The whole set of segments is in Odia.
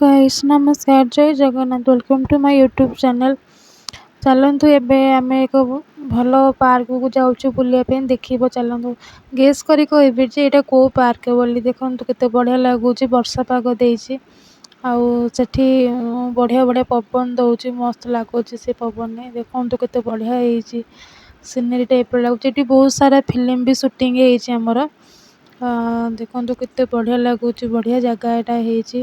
ଗାଇସ୍, ନମସ୍କାର, ଜୟ Jagannath. Welcome to my YouTube channel. ଚାଲନ୍ତୁ, ଏବେ ଆମେ ଏକ ଭଲ ପାର୍କକୁ ଯାଉଛୁ ବୁଲିବା ପାଇଁ। ଦେଖିବ, ଚାଲନ୍ତୁ, ଗେସ୍ କରି କହିବେ ଯେ ଏଇଟା କେଉଁ ପାର୍କ ବୋଲି। ଦେଖନ୍ତୁ, କେତେ ବଢ଼ିଆ ଲାଗୁଛି। ବର୍ଷା ପାଗ ଦେଇଛି ଆଉ ସେଠି ବଢ଼ିଆ ବଢ଼ିଆ ପବନ ଦେଉଛି। ମସ୍ତ ଲାଗୁଛି ସେ ପବନରେ। ଦେଖନ୍ତୁ, କେତେ ବଢ଼ିଆ ହେଇଛି, ସିନେରୀ ଟାଇପ୍ର ଲାଗୁଛି। ଏଠି ବହୁତ ସାରା ଫିଲ୍ମ ବି ସୁଟିଂ ହେଇଛି ଆମର। ଦେଖନ୍ତୁ, କେତେ ବଢ଼ିଆ ଲାଗୁଛି। ବଢ଼ିଆ ଜାଗା ଏଇଟା ହେଇଛି।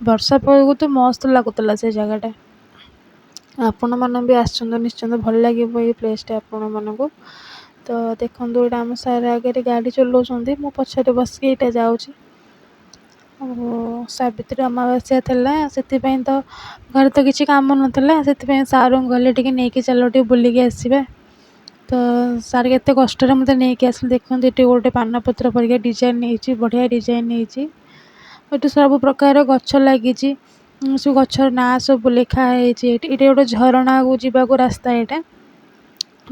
ବର୍ଷା ପାଗକୁ ତ ମସ୍ତ ଲାଗୁଥିଲା ସେ ଜାଗାଟା। ଆପଣମାନେ ବି ଆସନ୍ତୁ, ନିଶ୍ଚିନ୍ତ ଭଲ ଲାଗିବ ଏଇ ପ୍ଲେସ୍ଟା ଆପଣମାନଙ୍କୁ। ତ ଦେଖନ୍ତୁ, ଏଇଟା ଆମ ସାର୍ ଆଗରେ ଗାଡ଼ି ଚଲାଉଛନ୍ତି, ମୁଁ ପଛରେ ବସିକି ଏଇଟା ଯାଉଛି। ଆଉ ସାବିତ୍ରୀ ଅମାବାସ୍ୟା ଥିଲା, ସେଥିପାଇଁ ତ ଘରେ ତ କିଛି କାମ ନଥିଲା। ସେଥିପାଇଁ ସାର୍ଙ୍କୁ କହିଲେ, ଟିକେ ନେଇକି ଚାଲ, ଟିକେ ବୁଲିକି ଆସିବା। ତ ସାର୍ କେତେ କଷ୍ଟରେ ମୋତେ ନେଇକି ଆସିଲେ। ଦେଖନ୍ତୁ, ଏଠି ଗୋଟେ ପାନପତ୍ର ପରିକା ଡିଜାଇନ୍ ହେଇଛି, ବଢ଼ିଆ ଡିଜାଇନ୍ ହେଇଛି। ଏଠି ସବୁ ପ୍ରକାର ଗଛ ଲାଗିଛି, ସବୁ ଗଛର ନାଁ ସବୁ ଲେଖା ହେଇଛି ଏଇଠି। ଏଇଠି ଗୋଟେ ଝରଣାକୁ ଯିବାକୁ ରାସ୍ତା ଏଇଟା।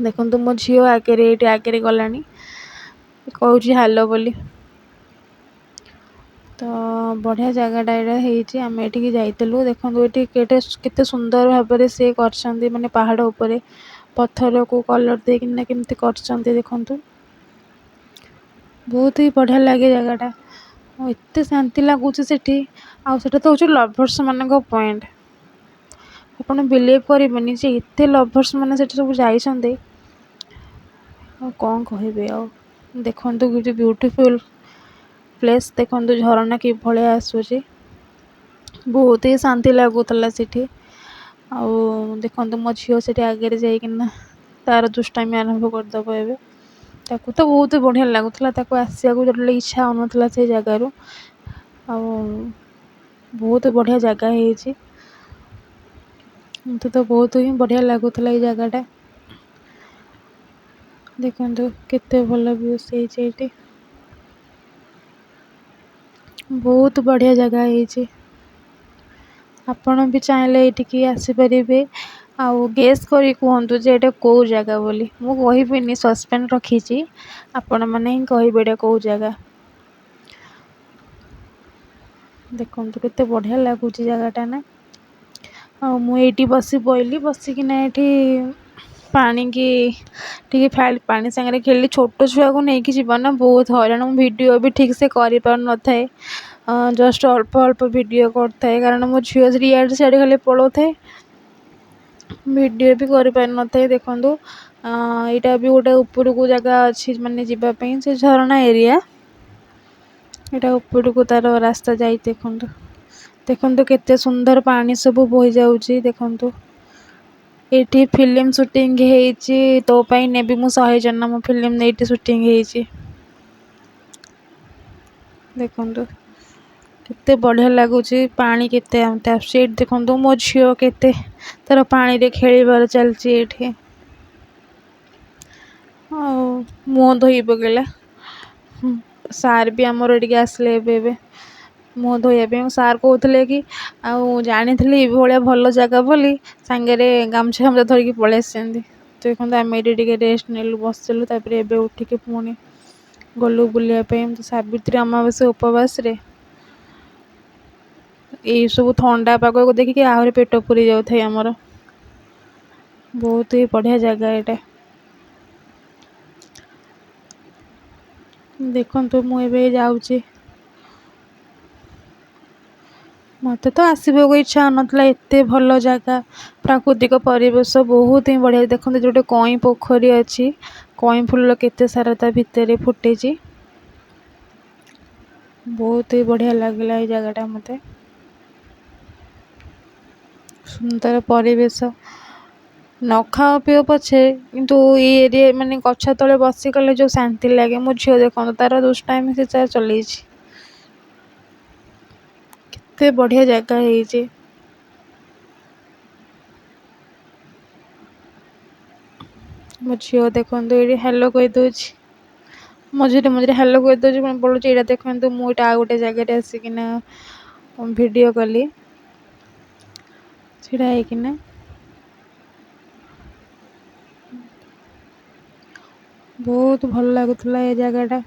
ଦେଖନ୍ତୁ, ମୋ ଝିଅ ଆଗରେ, ଏଇଠି ଆଗରେ ଗଲାଣି, କହୁଛି ହାଲୋ ବୋଲି। ତ ବଢ଼ିଆ ଜାଗାଟା ଏଇଟା ହେଇଛି। ଆମେ ଏଠିକି ଯାଇଥିଲୁ। ଦେଖନ୍ତୁ, ଏଠି କେତେ କେତେ ସୁନ୍ଦର ଭାବରେ ସେ କରିଛନ୍ତି, ମାନେ ପାହାଡ଼ ଉପରେ ପଥରକୁ କଲର୍ ଦେଇକିନା କେମିତି କରିଛନ୍ତି। ଦେଖନ୍ତୁ, ବହୁତ ହି ବଢ଼ିଆ ଲାଗେ ଜାଗାଟା। ଏତେ ଶାନ୍ତି ଲାଗୁଛି ସେଠି। ଆଉ ସେଟା ତ ହେଉଛି ଲଭର୍ସ ମାନଙ୍କ ପଏଣ୍ଟ। ଆପଣ ବିଲିଭ୍ କରିବେନି ଯେ ଏତେ ଲଭର୍ସ ମାନେ ସେଠି ସବୁ ଯାଇଛନ୍ତି, ଆଉ କ'ଣ କହିବି ଆଉ। ଦେଖନ୍ତୁ, କିଛି ବ୍ୟୁଟିଫୁଲ୍ ପ୍ଲେସ୍। ଦେଖନ୍ତୁ, ଝରଣା କିଭଳିଆ ଆସୁଛି। ବହୁତ ହି ଶାନ୍ତି ଲାଗୁଥିଲା ସେଠି। ଆଉ ଦେଖନ୍ତୁ, ମୋ ଝିଅ ସେଠି ଆଗରେ ଯାଇକିନା ତାର ଦୁଷ୍ଟାମି ଆରମ୍ଭ କରିଦେବ ଏବେ। ତାକୁ ତ ବହୁତ ବଢ଼ିଆ ଲାଗୁଥିଲା, ତାକୁ ଆସିବାକୁ ଟୋଟାଲି ଇଚ୍ଛା ହେଉନଥିଲା ସେଇ ଜାଗାରୁ। ଆଉ ବହୁତ ବଢ଼ିଆ ଜାଗା ହେଇଛି। ମୋତେ ତ ବହୁତ ହିଁ ବଢ଼ିଆ ଲାଗୁଥିଲା ଏଇ ଜାଗାଟା। ଦେଖନ୍ତୁ, କେତେ ଭଲ ଭ୍ୟୁସ୍ ହେଇଛି ଏଇଠି। ବହୁତ ବଢ଼ିଆ ଜାଗା ହେଇଛି। ଆପଣ ବି ଚାହିଁଲେ ଏଇଠିକି ଆସିପାରିବେ। ଆଉ ଗେସ୍ କରି କୁହନ୍ତୁ ଯେ ଏଇଟା କେଉଁ ଜାଗା ବୋଲି। ମୁଁ କହିବିନି, ସସ୍ପେନ୍ସ ରଖିଛି। ଆପଣମାନେ ହିଁ କହିବେ ଏଇଟା କେଉଁ ଜାଗା। ଦେଖନ୍ତୁ, କେତେ ବଢ଼ିଆ ଲାଗୁଛି ଜାଗାଟା ନା? ଆଉ ମୁଁ ଏଇଠି ବସି ପଇଲି। ବସିକିନା ଏଇଠି ପାଣିକି ଟିକେ ପାଣି ସାଙ୍ଗରେ ଖେଳିଲି। ଛୋଟ ଛୁଆକୁ ନେଇକି ଯିବ ନା, ବହୁତ ହଇରାଣ। ମୁଁ ଭିଡ଼ିଓ ବି ଠିକ୍ ସେ କରିପାରୁନଥାଏ, ଜଷ୍ଟ ଅଳ୍ପ ଅଳ୍ପ ଭିଡ଼ିଓ କରିଥାଏ, କାରଣ ମୋ ଝିଅ ସେଠି ଇଆଡ଼େ ସିଆଡ଼େ ଖାଲି ପଳଉଥାଏ, ଭିଡ଼ିଓ ବି କରିପାରିନଥାଏ। ଦେଖନ୍ତୁ, ଏଇଟା ବି ଗୋଟେ ଉପରକୁ ଜାଗା ଅଛି, ମାନେ ଯିବା ପାଇଁ ସେ ଝରଣା ଏରିଆ। ଏଇଟା ଉପରକୁ ତାର ରାସ୍ତା ଯାଇ। ଦେଖନ୍ତୁ, ଦେଖନ୍ତୁ, କେତେ ସୁନ୍ଦର ପାଣି ସବୁ ବୋହି ଯାଉଛି। ଦେଖନ୍ତୁ, ଏଇଠି ଫିଲ୍ମ ସୁଟିଂ ହେଇଛି। ତୋ ପାଇଁ ନେବି ମୁଁ ଶହେ ଜନ୍ମ ଫିଲ୍ମ ଏଇଠି ସୁଟିଂ ହେଇଛି। ଦେଖନ୍ତୁ, କେତେ ବଢ଼ିଆ ଲାଗୁଛି। ପାଣି କେତେ ଆସୁଛି ଏଇଠି। ଦେଖନ୍ତୁ, ମୋ ଝିଅ କେତେ ତାର ପାଣିରେ ଖେଳିବାର ଚାଲିଛି ଏଇଠି। ଆଉ ମୁହଁ ଧୋଇ ପକେଇଲା। ସାର୍ ବି ଆମର ଏଠିକି ଆସିଲେ ଏବେ ଏବେ ମୁହଁ ଧୋଇବା ପାଇଁ। ସାର୍ କହୁଥିଲେ କି ଆଉ ଜାଣିଥିଲି ଏଇଭଳିଆ ଭଲ ଜାଗା ବୋଲି ସାଙ୍ଗରେ ଗାମୁଛା ଫାମୁଛା ଧରିକି ପଳେଇ ଆସିଛନ୍ତି। ଦେଖନ୍ତୁ, ଆମେ ଏଇଠି ଟିକେ ରେଷ୍ଟ ନେଲୁ, ବସିଲୁ। ତାପରେ ଏବେ ଉଠିକି ପୁଣି ଗଲୁ ବୁଲିବା ପାଇଁ। ସାବିତ୍ରୀ ଅମାବାସ୍ୟା ଉପବାସରେ ଏଇସବୁ ଥଣ୍ଡା ପାଗକୁ ଦେଖିକି ଆହୁରି ପେଟ ପୁରି ଯାଉଥାଏ ଆମର। ବହୁତ ହି ବଢ଼ିଆ ଜାଗା ଏଇଟା। ଦେଖନ୍ତୁ, ମୁଁ ଏବେ ଯାଉଛି। ମୋତେ ତ ଆସିବାକୁ ଇଚ୍ଛା ହେଉନଥିଲା, ଏତେ ଭଲ ଜାଗା, ପ୍ରାକୃତିକ ପରିବେଶ ବହୁତ ହିଁ ବଢ଼ିଆ। ଦେଖନ୍ତୁ, ଗୋଟେ କଇଁ ପୋଖରୀ ଅଛି। କଇଁ ଫୁଲ କେତେ ସାରା ତା ଭିତରେ ଫୁଟିଛି। ବହୁତ ହି ବଢ଼ିଆ ଲାଗିଲା ଏଇ ଜାଗାଟା ମୋତେ। ସୁନ୍ଦର ପରିବେଶ। ନ ଖାଅ ପିଅ ପଛେ, କିନ୍ତୁ ଏଇ ଏରିଆ ମାନେ ଗଛ ତଳେ ବସିଗଲେ ଯେଉଁ ଶାନ୍ତି ଲାଗେ। ମୋ ଝିଅ ଦେଖନ୍ତୁ, ତାର ଦୁଷ୍ଟାମି ସେ ତାର ଚଲେଇଛି। କେତେ ବଢ଼ିଆ ଜାଗା ହେଇଛି। ମୋ ଝିଅ ଦେଖନ୍ତୁ, ଏଇଠି ହ୍ୟାଲୋ କହିଦେଉଛି, ମଝିରେ ମଝିରେ ହ୍ୟାଲୋ କହିଦେଉଛି, ପୁଣି ପଳଉଛି। ଏଇଟା ଦେଖନ୍ତୁ, ମୁଁ ଏଇଟା ଆଉ ଗୋଟେ ଜାଗାରେ ଆସିକିନା ଭିଡ଼ିଓ କଲି ଛିଡ଼ା ହେଇକିନା। ବହୁତ ଭଲ ଲାଗୁଥିଲା ଏ ଜାଗାଟା।